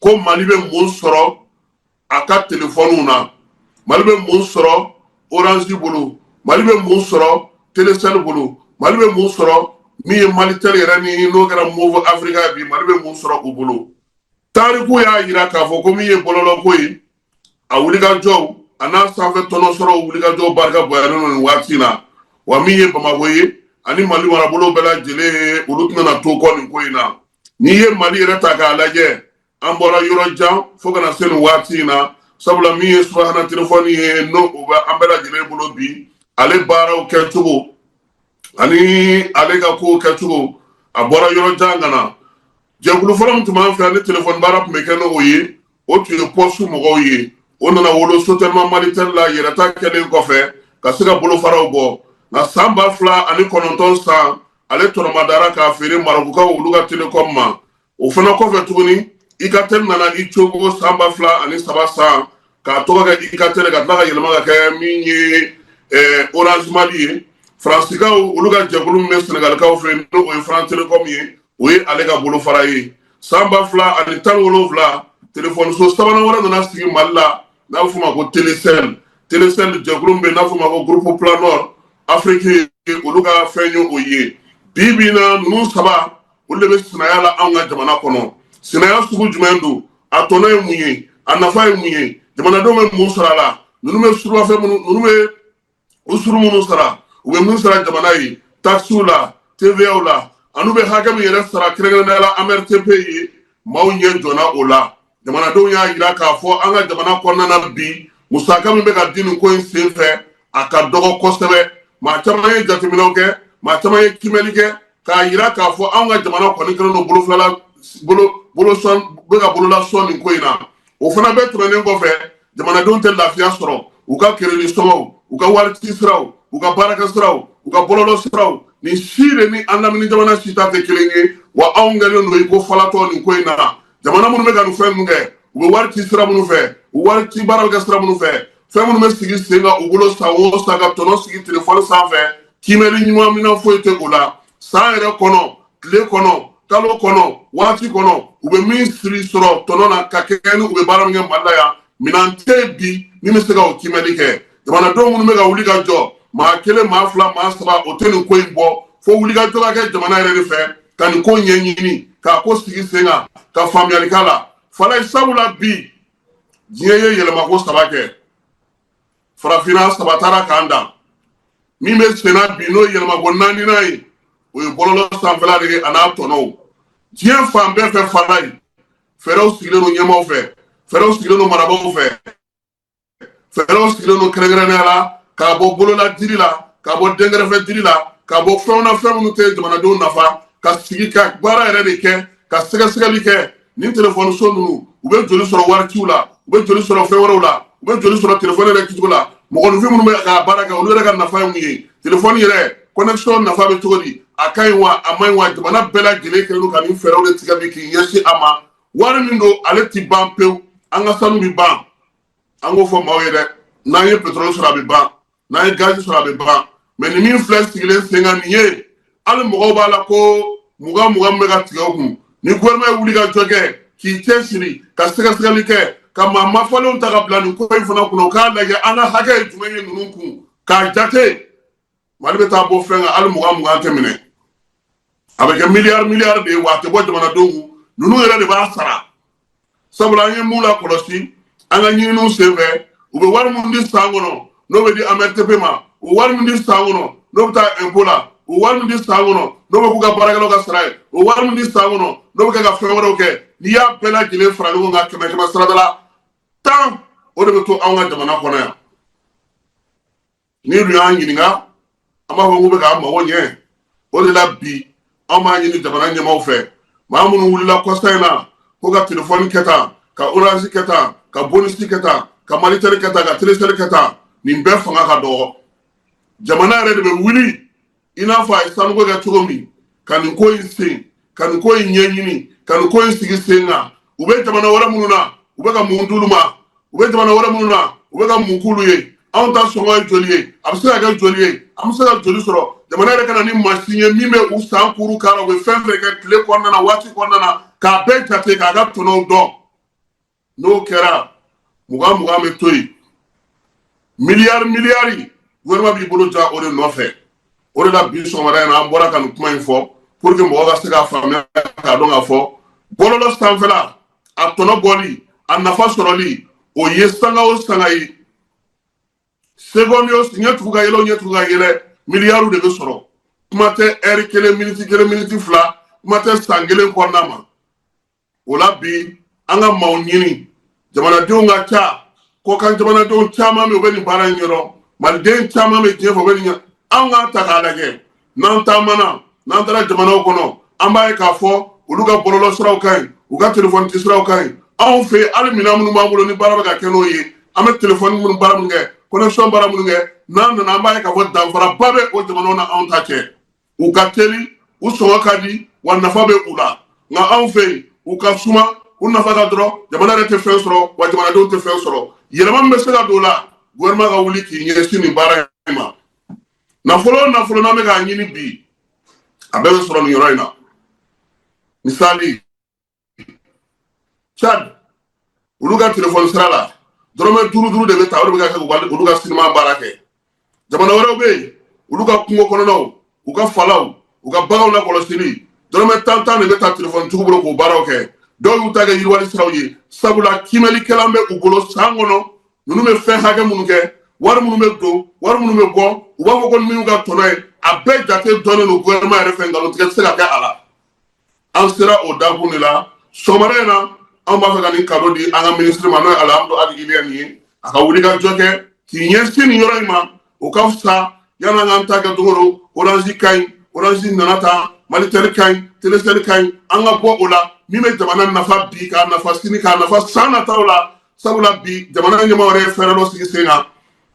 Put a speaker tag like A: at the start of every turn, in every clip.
A: Ko Mali bɛ mun sɔrɔ a ka telefɔniw na? Mali bɛ mun sɔrɔ Orange bolo? Mali bɛ mun sɔrɔ Telecel bolo? Mali bɛ mun sɔrɔ min ye Malitel yɛrɛ ni n'o kɛra Moov Africa bi? Mali bɛ mun sɔrɔ u bolo? Tariku y'a jira k'a fɔ ko min ye bɔlɔlɔko ye, a wulikajɔw a n'a sanfɛ tɔnɔ sɔrɔ wulikajɔw barika bonyalen don nin waati in na. Wa min ye Bamakɔ ye ani Mali marabolo bɛɛ lajɛlen, olu tɛna to kɔ nin ko in na. N'i ye Mali yɛrɛ ta k'a lajɛ, an bɔra yɔrɔ jan fo ka na se nin waati in na, sabula min ye subahana telefɔni ye, n'o o bɛ an bɛɛ lajɛlen bolo bi, ale baaraw kɛcogo ani ale ka kow kɛcogo, a bɔra yɔrɔ jan ka na. Jɛkulu fɔlɔ min tun b'an fɛ yan ni telefɔni baara tun bɛ kɛ n'o ye, o tun ye pɔsu mɔgɔw ye. O nana wolo Sotelma Malitel la yɛrɛta kɛlen kɔfɛ ka se ka bolofaraw bɔ. Nka san 2009 san, ale tɔnɔmadara k'a feere Marɔkukaw olu ka Telecom ma. O fana kɔfɛ tuguni, Ikatel nana i cogo san 2003 san k'a tɔgɔ kɛ Ikatel, ka tila ka yɛlɛma ka kɛ min ye Orange Mali ye. Faransikaw olu ka jɛkulu min bɛ Senegalikaw fɛ, n'o ye France Telecom ye, o ye ale ka bolofara ye. San 2017, telefɔniso sabanan wɛrɛ nana sigi Mali la n'a bɛ f'o ma ko Telecel. Telecel jɛkulu min bɛ n'a f'o ma ko Groupe Planor Afrique, olu ka fɛn ye o ye. Bi bi in na, ninnu saba, olu de bɛ sinaya la anw ka jamana kɔnɔ. Sinaya sugu jumɛn don? A tɔnɔ ye mun ye? A nafa ye mun ye? Jamanadenw bɛ mun sɔrɔ a la? Ninnu bɛ surafɛn minnu, ninnu bɛ usuru minnu sara, u bɛ mun sara jamana ye taxes la, TVA la, an'u bɛ hakɛ min yɛrɛ sara kɛrɛnkɛrɛnnenya la AMRTP ye, maaw ɲɛ jɔnna o la. Jamanadenw y'a jira k'a fɔ an ka jamana kɔnɔna na bi, musaka min bɛ ka di nin ko in sen fɛ, a ka dɔgɔ kosɛbɛ. Maa caman ye jateminɛw kɛ, maa caman ye kimɛli kɛ k'a jira k'a fɔ anw ka jamana kɔni kɛlen don bolofila bolo bolosɔn bɛ ka bolola sɔn nin ko in na. O fana bɛɛ tɛmɛnen kɔfɛ, jamanadenw tɛ lafiya sɔrɔ u ka kereli sɔngɔw, u ka wari ci siraw, u ka baarakɛ siraw, u ka bɔlɔlɔ siraw, nin si de ni an lamini jamana si ta tɛ kelen ye. Wa anw kɛlen don i ko falatɔ nin ko in na. Jamana minnu bɛ ka nin fɛn ninnu kɛ, u bɛ wari ci sira minnu fɛ, u wari ci baara bɛ kɛ sira minnu fɛ, fɛn minnu bɛ sigi sen kan u bolo san o san ka tɔnɔ sigi telefɔni sanfɛ, kiimɛli ɲuman minɛn foyi tɛ o la. San yɛrɛ kɔnɔ, tile kɔnɔ, kalo kɔnɔ, waati kɔnɔ, u bɛ min siri sɔrɔ tɔnɔ na ka kɛ ni u bɛ baara min kɛ Mali la yan, minɛn tɛ bi min bɛ se ka o kiimɛli kɛ. Jamanadenw minnu bɛ ka wuli ka jɔ, maa kelen, maa fila, maa saba, o tɛ nin ko in bɔ, fo wuli ka jɔ ka kɛ jamana yɛrɛ de fɛ ka nin ko ɲɛɲini, k'a ko sigi sen kan, ka faamuyali k'a la fala. Sabula bi diɲɛ ye yɛlɛmako saba kɛ, farafinna saba taara k'an dan. Min bɛ senna bi, n'o ye yɛlɛmako naaninan ye, o ye bɔlɔlɔ sanfɛla de ye a n'a tɔnɔw. Diɲɛ fan bɛɛ fɛ fala ye, fɛɛrɛw sigilen don ɲɛmaaw fɛ, fɛɛrɛw sigilen don marabaaw fɛ, fɛɛrɛw sigilen don kɛrɛnkɛrɛnnenya la k'a bɔ bolola diri la, k'a bɔ dɛnkɛrɛfɛ diri la, k'a bɔ fɛnw na, fɛn minnu tɛ jamanadenw nafa, ka sigi ka baara yɛrɛ de kɛ, ka sɛgɛsɛgɛli kɛ. Nin telefɔniso ninnu, u bɛ joli sɔrɔ wariciw la, u bɛ joli sɔrɔ fɛn wɛrɛw la, u bɛ joli sɔrɔ telefɔni yɛrɛ kɛcogo la? Mɔgɔninfin minnu bɛ ka baara kɛ, olu yɛrɛ ka nafa ye mun ye? Telefɔni yɛrɛ connexion nafa bɛ cogo di? A ka ɲi wa, a man ɲi wa? Jamana bɛɛ lajɛlen kɛlen don ka nin fɛɛrɛw de tigɛ bi k'i ɲɛsin a ma. Wari min don, ale ti ban pewu. An ka sanu bi ban, an k'o fɔ maaw ye dɛ. N'an ye pétrole sɔrɔ, a bɛ ban. N'an ye gazi sɔrɔ, a bɛ ban. Mais nin min filɛ sigilen sen kan nin ye, hali mɔgɔw b'a la ko mugan mugan bɛ ka tigɛ u kun. Ni gouvernement ye wuli ka jɔ kɛ k'i cɛsiri ka sɛgɛsɛgɛli kɛ, ka maa mafalenw ta ka bila nin ko in fana kunna, u k'a lajɛ an ka hakɛ ye jumɛn ye ninnu kun k'a jate, Mali bɛ taa bɔ fɛn kan, hali mugan mugan tɛ minɛ, a bɛ kɛ miliyari miliyari de ye. Wa a tɛ bɔ jamanadenw kun, ninnu yɛrɛ de b'a sara. Sabula an ye mun lakɔlɔsi an ka ɲininiw senfɛ, u bɛ wari min di san kɔnɔ, n'o bɛ di AMRTP ma, u wari min di san kɔnɔ, n'o bɛ taa impôt la, u wari min di san kɔnɔ, n'o bɛ k'u ka baarakɛlaw ka sara ye, o wari min di san kɔnɔ, n'o bɛ kɛ ka fɛn wɛrɛw kɛ, n'i y'a bɛɛ lajɛlen fara ɲɔgɔn kan, kɛmɛ kɛmɛ sarada la 10, o de bɛ to anw ka jamana kɔnɔ yan. N'i dun y'an ɲininka, an b'a fɔ k'u bɛ k'an mago ɲɛ. O de la bi anw b'a ɲini jamana ɲɛmaaw fɛ, maa minnu wulila kɔsa in na ko ka telefɔni kɛ tan, ka Orange kɛ tan, ka Bonus kɛ tan, ka Malitel kɛ tan, ka Telecel kɛ tan, nin bɛɛ fanga ka dɔgɔ. Jamana yɛrɛ de bɛ wuli i n'a fɔ a ye sanuko kɛ cogo min, ka nin ko in sen, ka nin ko in ɲɛɲini, ka nin ko in sigi sen kan. U bɛ jamana wɛrɛ minnu na, u bɛ ka mun d'olu ma? U bɛ jamana wɛrɛ minnu na, u bɛ ka mun k'olu ye? Anw ta sɔngɔ ye joli ye? A bɛ se ka kɛ joli ye? An bɛ se ka joli sɔrɔ? Jamana yɛrɛ ka na ni mansin ye min bɛ u san kuru k'a la, u bɛ fɛn fɛn kɛ tile kɔnɔna na, waati kɔnɔna na, k'a bɛɛ jate, k'a ka tɔnɔw dɔn. N'o kɛra, 20 20 bɛ to yen, miliyari miliyari, gouvernement b'i bolo ja o de nɔfɛ. O de la, bi sɔgɔmada in na, an bɔra ka nin kuma in fɔ pour que mɔgɔ ka se k'a faamuya, k'a dɔn k'a fɔ bɔlɔlɔ sanfɛla, a tɔnɔ bɔli, a nafa sɔrɔli, o ye sanga o sanga ye, seconde o ɲɛ tugu ka yɛlɛ o ɲɛ tugu ka yɛlɛ, miliyariw de bɛ sɔrɔ. Kuma tɛ ɛri kelen, miniti kelen, miniti fila, kuma tɛ san kelen kɔnɔna ma. O la bi, an ka maaw ɲini, jamanadenw ka ca, kɔkan jamanadenw caman bɛ, u bɛ nin baara in ɲɛdɔn, maliden caman bɛ diɲɛ fɛ, u bɛ nin ɲɛ. An k'a ta k'a lajɛ, n'an taamana, n'an taara jamanaw kɔnɔ, an b'a ye k'a fɔ olu ka bɔlɔlɔ siraw ka ɲi, u ka telefɔni siraw ka ɲi. Anw fɛ yen, hali minɛn minnu b'an bolo ni baara bɛ ka kɛ n'o ye, an bɛ telefɔni minnu baara minnu kɛ, connexion baara minnu kɛ, n'an nana, an b'a ye k'a fɔ danfaraba bɛ o jamanaw na anw ta cɛ. U ka teli, u sɔngɔ ka di, wa nafa bɛ u la. Nka anw fɛ yen, u ka suma, u nafa ka dɔrɔn, jamana yɛrɛ tɛ fɛn sɔrɔ, wa jamanadenw tɛ fɛn sɔrɔ. Yɛlɛma min bɛ se ka don o la, gouvernement ka wuli k'i ɲɛsin nin baara in ma. Nafolo o nafolo n'an bɛ k'a ɲini bi, a bɛɛ bɛ sɔrɔ nin yɔrɔ in na. Misali, Tchad, olu ka telefɔni sira la, dɔrɔmɛ duuru duuru de bɛ ta, o de bɛ ka kɛ olu ka sinima baara kɛ. Jamana wɛrɛw bɛ yen, olu ka kungo kɔnɔnaw, u ka falaw, u ka baganw lakɔlɔsili, dɔrɔmɛ tan tan de bɛ ta telefɔni tigiw bolo k'o baaraw kɛ. Dɔw y'u ta kɛ yiriwali siraw ye, sabula kiimɛlikɛlan bɛ u bolo. San kɔnɔ, ninnu bɛ fɛn hakɛ minnu kɛ, wari minnu bɛ don, wari minnu bɛ bɔ, u b'a fɔ ko min ka tɔnɔ ye, a bɛɛ jate dɔnnen don gouvernement yɛrɛ fɛ, nkalontigɛ tɛ se ka kɛ a la. An sera o dakun de la sɔgɔmada in na. Anw b'a fɛ ka nin cadeau di an ka minisiri ma, n'o ye Alihamudu Agi Iliyɛni ye. A ka wuli ka jɔ kɛ k'i ɲɛsin nin yɔrɔ in ma, o ka fisa yan'an k'an ta kɛ don o don. Orange ka ɲi, Orange nana tan, Malitel ka ɲi, Telecel ka ɲi. An ka bɔ o la, min bɛ jamana nafa bi, k'a nafa sini, k'a nafa san nataw la. Sabula bi, jamana ɲɛmɔgɔ yɛrɛ ye fɛɛrɛ dɔ sigi sen kan,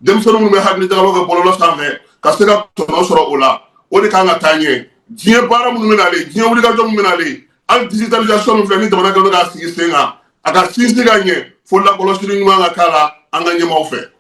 A: denmisɛnnin minnu bɛ hakili jagabɔ kɛ bɔlɔlɔ sanfɛ ka se ka tɔnɔ sɔrɔ o la, o de kan ka taa ɲɛ. Diɲɛ baara minnu bɛ nalen, diɲɛ wulikajɔ minnu bɛ nalen, hali digitalisation min filɛ ni jamana kɛlen don k'a sigi sen kan, a ka sinsin ka ɲɛ, fo lakɔlɔsili ɲuman ka k'a la an ka ɲɛmaaw fɛ.